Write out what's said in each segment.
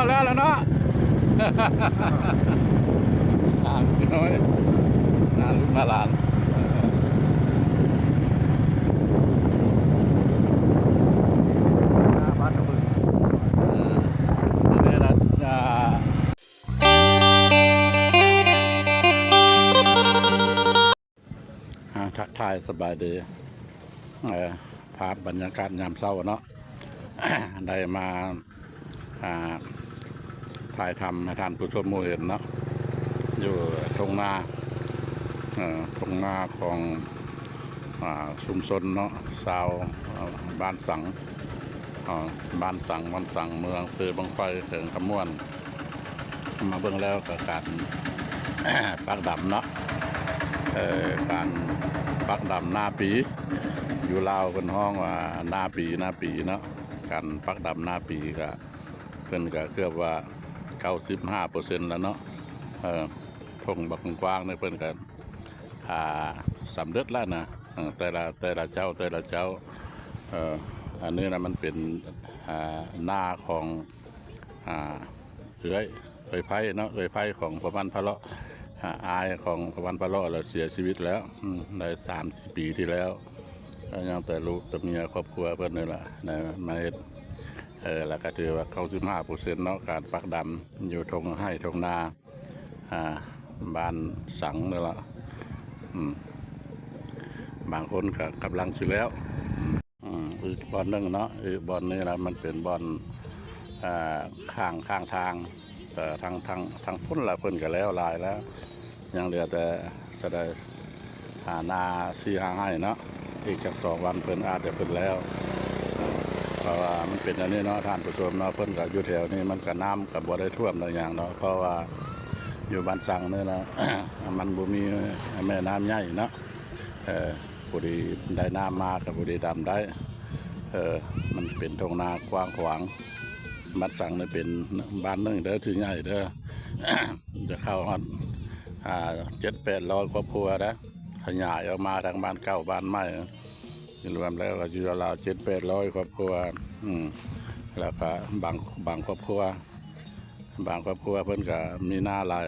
ແລ້ວລະເນາະ ຫຼານນ້ອຍ ໜ້າລູກໜ້າຫຼານ ເອີ ອັນນີ້ລະ ອ່າ ອ່າ ທັກທາຍສະບາຍດີ ເອີ ພາບບັນຍາກາດຍາມເຊົ້າເນາະ ໄດ້ມາ ອ່າ ຖ່າຍທຳໃຫ້ທ່ານຜູ້ຊົມຮູ້ເຫັນເນາະ ຢູ່ທົ່ງນາ ເອີ ທົ່ງນາຂອງ ອ່າ ຊຸມຊົນເນາະ ຊາວ ເອີ ບ້ານສັງ ເອີ ບ້ານສັງ ວັນສັງ ເມືອງເຊບັ້ງໄຟ ແຂວງຄຳມ່ວນ. ມາເບິ່ງແລ້ວກໍການປັກດຳເນາະ ເອີ ການປັກດຳນາປີ ຢູ່ລາວເພິ່ນຮ້ອງວ່ານາປີ ນາປີເນາະ ການປັກດຳນາປີກໍ ເພິ່ນກໍເກືອບວ່າເກົ້າສິບຫ້າເປີເຊັນແລ້ວເນາະ ເອີ ທົ່ງບັກກວ້າງໆນີ້ເພິ່ນກໍ ອ່າ ສຳເລັດແລ້ວນະ ເອີ ແຕ່ລະ ແຕ່ລະເຈົ້າ ແຕ່ລະເຈົ້າ ເອີ ອັນນີ້ນະ ມັນເປັນ ອ່າ ນາຂອງ ອ່າ ເອື້ອຍ ເອື້ອຍໄພເນາະ ເອື້ອຍໄພຂອງພໍ່ພັນພະເລາະ ອ່າ ອ້າຍຂອງພໍ່ພັນພະເລາະລະເສຍຊີວິດແລ້ວ ອືມ ໄດ້ສາມສີ່ປີທີ່ແລ້ວ ກໍຍັງແຕ່ລູກແຕ່ເມຍຄອບຄົວເພິ່ນນີ້ລະ ໄດ້ມາເຮັດ ເອີ ລະກະຖືວ່າເກົ້າສິບຫ້າເປີເຊັນເນາະ ການປັກດຳຢູ່ທົ່ງໄຮ່ທົ່ງນາ ອ່າ ບ້ານສັງນີ້ລະ ອືມ ບາງຄົນກະກຳລັງຊິແລ້ວ ອືມ ອີກບ່ອນໜຶ່ງເນາະ ອີກບ່ອນນີ້ລະ ມັນເປັນບ່ອນ ອ່າ ຂ້າງ ຂ້າງທາງ ເອີ ທາງ ທາງ ທາງພຸ້ນລະ ເພິ່ນກະແລ້ວຫຼາຍແລ້ວ ຍັງເຫຼືອແຕ່ ສະໄດ ອ່າ ນາສີ່ຫ້າໄຮ່ເນາະ ອີກຈັກສອງວັນເພິ່ນອາດຈະເພິ່ນແລ້ວ ເພາະວ່າມັນເປັນອັນນີ້ເນາະ ທ່ານຜູ້ຊົມເນາະ ເພິ່ນກະຢູ່ແຖວນີ້ ມັນກະນ້ຳກະບໍ່ໄດ້ຖ້ວມໄດ້ຫຍັງເນາະ ເພາະວ່າຢູ່ບ້ານສັງນີ້ລະ ມັນບໍ່ມີແມ່ນ້ຳໃຫຍ່ເນາະ ເອີ ພໍດີໄດ້ນ້ຳມາກໍພໍດີດຳໄດ້ ເອີ ມັນເປັນທົ່ງນາກວ້າງຂວາງ ບ້ານສັງນີ້ເປັນບ້ານໜຶ່ງເດີທີ່ໃຫຍ່ເດີ ຈະເຂົ້າຮອດ ອ່າ ເຈັດແປດຮ້ອຍຄອບຄົວເດີ ຂະຫຍາຍອອກມາທາງບ້ານເກົ່າບ້ານໃໝ່ ລວມແລ້ວກໍຢູ່ລາວເຈັດແປດຮ້ອຍຄອບຄົວ ອືມ ແລ້ວກໍບາງ ບາງຄອບຄົວ ບາງຄອບຄົວເພິ່ນກໍມີນາຫຼາຍ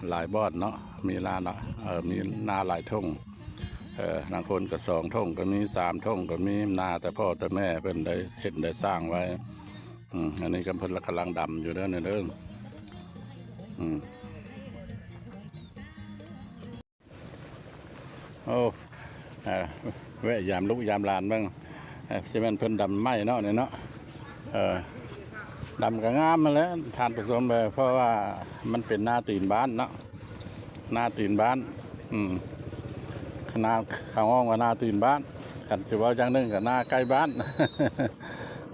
ຫຼາຍບ່ອນເນາະ ມີນາ ເອີ ມີນາຫຼາຍທົ່ງ ເອີ ລາງຄົນກໍສອງທົ່ງກໍມີ ສາມທົ່ງກໍມີ ນາແຕ່ພໍ່ແຕ່ແມ່ເພິ່ນໄດ້ເຮັດໄດ້ສ້າງໄວ້ ອືມ ອັນນີ້ກໍເພິ່ນກຳລັງດຳຢູ່ເດີ ນີ້ເດີ ອືມ. ໂອ້ ເອີ ແວະຢາມລູກຢາມຫຼານເບິ່ງ ເອີ ຊິແມ່ນເພິ່ນດຳໄມ້ເນາະ ນີ້ເນາະ ເອີ ດຳກໍງາມຫັ້ນແຫຼະທ່ານຜູ້ຊົມເອີຍ ເພາະວ່າມັນເປັນນາຕີນບ້ານເນາະ ນາຕີນບ້ານ ອືມ ຂະໜາດເຂົາຮ້ອງວ່ານາຕີນບ້ານ ຄັນຊິເວົ້າຢ່າງໜຶ່ງກໍນາໃກ້ບ້ານ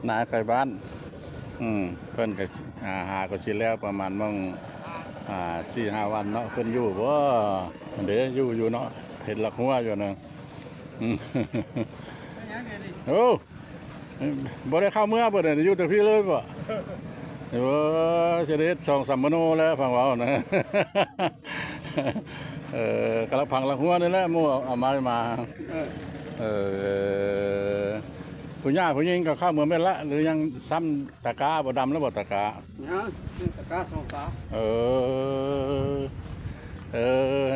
ນາໃກ້ບ້ານ ອືມ ເພິ່ນກໍ ອ່າ ຫາກໍຊິແລ້ວປະມານໝ່ອງ ອ່າ ສີ່ຫ້າວັນເນາະ ເພິ່ນຢູ່ບໍ່ ເດ້ ຢູ່ ຢູ່ເນາະ ເຫັນລັກຫົວຢູ່ນະ ອືມ ໂອ້ ບໍ່ໄດ້ເຂົ້າເມືອບໍ່ໄດ້ ຢູ່ແຕ່ພີ້ເລີຍບໍ່ ໂອ້ ຊິໄດ້ເຮັດສອງສາມມະໂນແລ້ວຟັງເວົ້ານະ ເອີ ກະລັກພັງລັກຫົວນີ້ແຫຼະ ໝູ່ເອົາໄມ້ມາ ເອີ ເອີ ຜູ້ຍ່າຜູ້ຍິງກໍເຂົ້າເມືອແມ່ນລະ ຫຼືຍັງຊ້ຳຕະກ້າບໍ່ ດຳແລ້ວບໍ່ຕະກ້າ ຍັງ ຕະກ້າສອງຕາ ເອີ ເອີ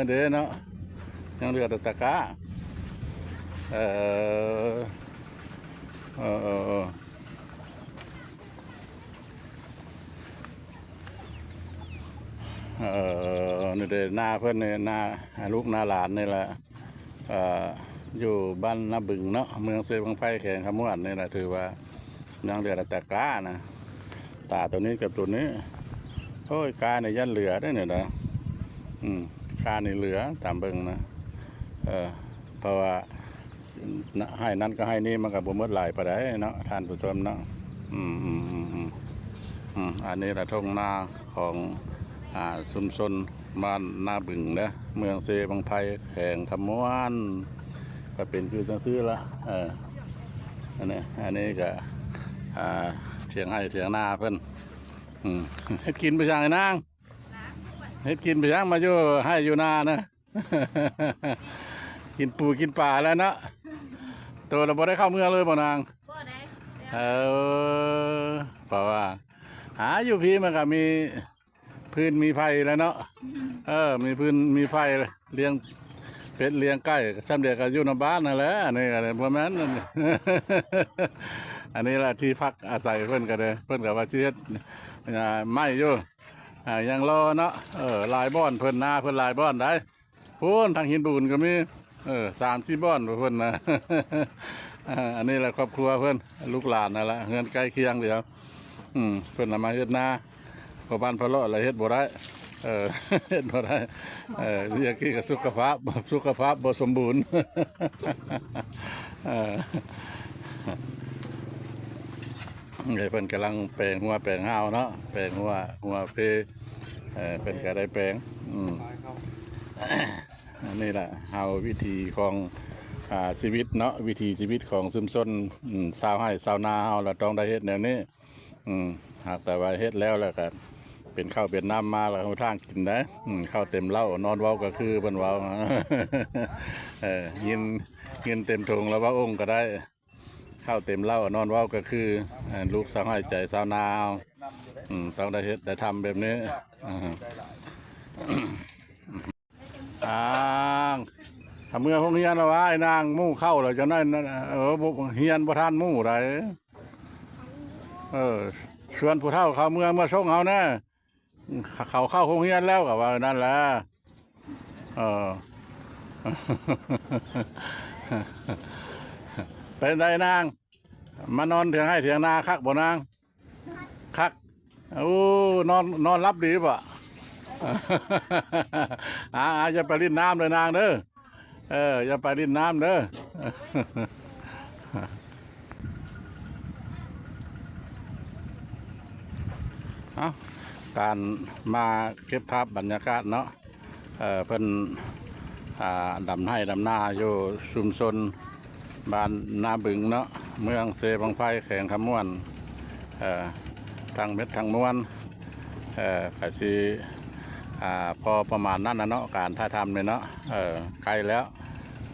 ເດ້ເນາະ ຍັງເຫຼືອແຕ່ຕະກ້າ ເອີ ເອີ ເອີ ເອີ ເອີ ນີ້ເດ້ ນາເພິ່ນນີ້ ນາລູກນາຫຼານນີ້ແຫຼະ ເອີ ຢູ່ບ້ານນາບຶງເນາະ ເມືອງເຊບັ້ງໄຟ ແຂວງຄຳມ່ວນນີ້ແຫຼະ ຖືວ່າຍັງເຫຼືອແຕ່ຕາກ້ານະ ຕາໂຕນີ້ກັບໂຕນີ້ ໂອ້ຍ ກ້ານີ້ຢ້ານເຫຼືອເດ້ນີ້ນະ ອືມ ກ້ານີ້ເຫຼືອຕາມເບິ່ງນະ ເອີ ເພາະວ່າ ໄຮ່ນັ້ນກັບໄຮ່ນີ້ມັນກໍບໍ່ໝົດຫຼາຍປານໃດເນາະ ທ່ານຜູ້ຊົມເນາະ ອືມ ອືມ ອັນນີ້ລະທົ່ງນາຂອງ ອ່າ ຊຸມຊົນບ້ານນາບຶງເດີ ເມືອງເຊບັ້ງໄຟ ແຂວງຄຳມ່ວນ ກໍເປັນຄືຈັ່ງຊີ້ລະ ເອີ ອັນນີ້ ອັນນີ້ກໍ ອ່າ ຖຽງໄຮ່ຖຽງນາເພິ່ນ ອືມ ເຮັດກິນໄປຊ່າງ ໄອ້ນາງ ເຮັດກິນໄປຊ່າງ ມາຢູ່ໄຮ່ຢູ່ນານະ ກິນປູກິນປາແລ້ວເນາະ ໂຕລະບໍ່ໄດ້ເຂົ້າເມືອເລີຍບໍ່ນາງ ບໍ່ໄດ້ ເອີ ເພາະວ່າ ຫາຢູ່ພີ້ມັນກໍມີຟືນມີໄຟແຫຼະເນາະ. ເອີ ມີຟືນມີໄຟ ລ້ຽງເປັດລ້ຽງໄກ່ ສ່ຳດຽວກໍຢູ່ນຳບ້ານຫັ້ນແຫຼະ. ອັນນີ້ກໍບໍ່ແມ່ນ ອັນນີ້ລະທີ່ພັກອາໄສເພິ່ນກໍໄດ້ ເພິ່ນກໍວ່າຊິເຮັດ ອ່າ ໃໝ່ຢູ່ ອ່າ ຍັງລໍເນາະ. ເອີ ຫຼາຍບ່ອນ ເພິ່ນນາເພິ່ນຫຼາຍບ່ອນໃດ໋ ພຸ້ນທາງຫີນບູນກໍມີ ເອີ ສາມສີ່ບ່ອນພຸ້ນນະ. ເອີ ອັນນີ້ແຫຼະຄອບຄົວເພິ່ນ ລູກຫຼານນັ້ນລະ ເຮືອນໃກ້ຄຽງດຽວ ອືມ ເພິ່ນນຳມາເຮັດນາ ພໍ່ບ້ານພະເລາະລະເຮັດບໍ່ໄດ້ ເອີ ເຮັດບໍ່ໄດ້ ເອີ ວຽກກີ້ກໍສຸຂະພາບ ສຸຂະພາບບໍ່ສົມບູນ ເອີ ເພິ່ນກຳລັງແປງຫົວແປງຮາວເນາະ ແປງຫົວ ຫົວເພ ເອີ ເພິ່ນກໍໄດ້ແປງ ອືມ ອັນນີ້ລະເຮົາ ວິຖີຂອງ ອ່າ ຊີວິດເນາະ ວິຖີຊີວິດຂອງຊຸມຊົນ ອືມ ຊາວໄຮ່ຊາວນາເຮົາລະຕ້ອງໄດ້ເຮັດແນວນີ້ ອືມ ຫາກແຕ່ວ່າເຮັດແລ້ວລະກະເປັນເຂົ້າເປັນນ້ຳມາລະເຮົາທາງກິນໄດ໋ ອືມ ເຂົ້າເຕັມເລົ້ານອນເວົ້າກະຄືເພິ່ນເວົ້າ ເອີ ເງິນ ເງິນເຕັມຖົງລະເວົ້າອົງກະໄດ້ ເຂົ້າເຕັມເລົ້ານອນເວົ້າກະຄື ເອີ ລູກຊາວໄຮ່ໃຈຊາວນາເຮົາ ອືມ ຕ້ອງໄດ້ເຮັດໄດ້ທຳແບບນີ້ ອືມ ອ່າ ຖ້າເມືອໂຮງຮຽນລະວ່າ ອ້າຍນາງ ໝູ່ເຂົ້າລະຈັ່ງນັ້ນ ເອີ ບໍ່ ຮຽນບໍ່ທັນໝູ່ໃດ໋ ເອີ ຊວນຜູ້ເຖົ້າເຂົາເມືອ ເມືອສົ່ງເຮົາແດ່ ເຂົາເຂົ້າໂຮງຮຽນແລ້ວ ກໍວ່ານັ້ນແຫຼະ ເອີ ເປັນໃດນາງ ມານອນຖຽງໄຮ່ຖຽງນາຄັກບໍ່ນາງ? ຄັກ ໂອ້ ນອນ ນອນຫຼັບດີບໍ່? ອ່າ ຢ່າໄປຫຼິ້ນນ້ຳເດີນາງເດີ ເອີ ຢ່າໄປຫຼິ້ນນ້ຳເດີ ເອົ້າ ການມາເກັບພາບບັນຍາກາດເນາະ ເອີ ເພິ່ນ ອ່າ ດຳໄຮ່ດຳນາຢູ່ຊຸມຊົນບ້ານນາບຶງເນາະ ເມືອງເຊບັ້ງໄຟ ແຂວງຄຳມ່ວນ ເອີ ທັງໝົດທັງມວນ ເອີ ກະຊິ ອ່າ ພໍປະມານນັ້ນລະເນາະ ການຖ່າຍທຳນີ້ເນາະ ເອີ ໃກ້ແລ້ວ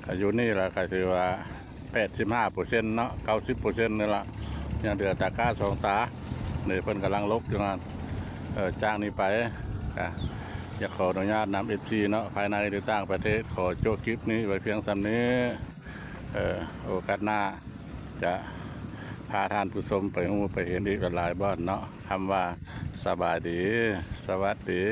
ກະຢູ່ນີ້ລະ ກະຖືວ່າ ແປດສິບຫ້າເປີເຊັນເນາະ ເກົ້າສິບເປີເຊັນນີ້ລະ ຍັງເຫຼືອຕາກ້າສອງຕາ ນີ້ເພິ່ນກຳລັງລົກຢູ່ຫັ້ນ ເອີ ຈາກນີ້ໄປ ກະຢາກຂໍອະນຸຍາດນຳເອັຟຊີເນາະ ພາຍໃນຫຼືຕ່າງປະເທດ ຂໍໂຈະຄລິບນີ້ໄວ້ພຽງສ່ຳນີ້ ເອີ ໂອກາດໜ້າຈະພາທ່ານຜູ້ຊົມໄປຮູ້ໄປເຫັນອີກຫຼາຍໆບ່ອນເນາະ ຄຳວ່າສະບາຍດີ ສະຫວັດດີ.